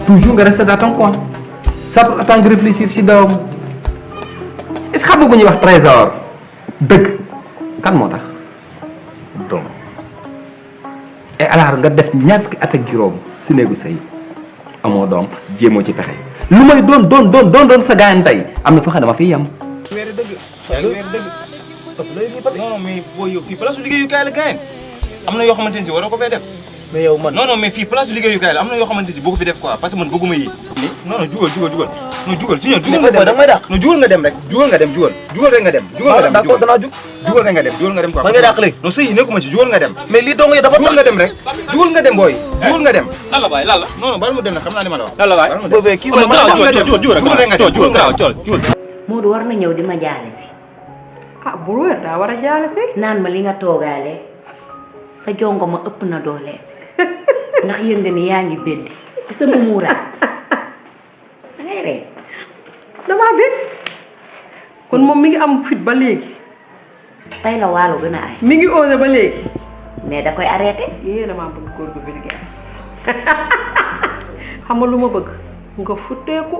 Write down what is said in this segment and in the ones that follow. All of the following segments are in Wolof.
Toujours nga rester dans ton coin ça pour attendre réfléchir si doom est-ce que xam nga bu ñuy wax trésor dëgg kan moo tax doom et alors nga def ñaar fukki at ak juróom si néegu sëy amoo doom jéemoo ci pexe lu may doon sa gaañ tey am na foo xam ne dama fiy yem. weer dëgg weer dëgg non mais boo yow fii place liggéeyukaay la gaañ am na yoo xamante ne si waroo ko fee def. mais yow man non mais fii place liggéeyukaay la am na yoo xamante ne si boo ko fi def quoi parce que man bëgguma yi non jugal non jugal si ñoom jugal nga dem da may dàq non jugal nga dem rek jugal nga dem jugal rek nga dem d'accord danaa jug jugal rek nga dem quoi man ngay dàq léegi non sëy nekkuma ci jugal nga dem mais lii dong dafa jugal nga dem rek jugal nga dem booy jugal nga dem lan la baay lan la non bala mu dem nag xam naa li ma la wax lan la baay boobee kii jugal rek nga dem jugal Modou war na ñëw di ma jaale si ah bu wér daa war a jaale si naan ma li nga toogaale sa jongo ma ëpp na doole ndax yëg nga ni yaa ngi beddi ci sama muuraay da ngay rey damaa bég kon moom mi ngi am fit ba léegi tey la waalo gën a ay mi ngi osé ba léegi mais da koy arrêté yéen damaa bëgg góor gu vulgaire xam nga lu ma bëgg nga futteeku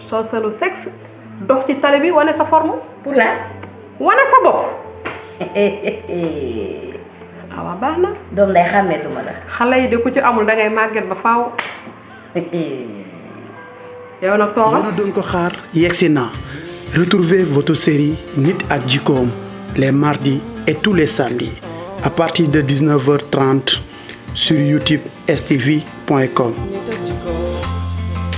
soo selu sexe dox ci tali bi wane sa forme pour la wane sa bopp awa baax na doom day xàmmeetuma la xale yi de ku ci amul da ngay màgget ba faaw yow nag toogal yéen a doon ko xaar yegsi na retrouvez votre série Nit ak Jikkoom les mardis et tous les samedis à partir de 19h30 sur youtube stv.com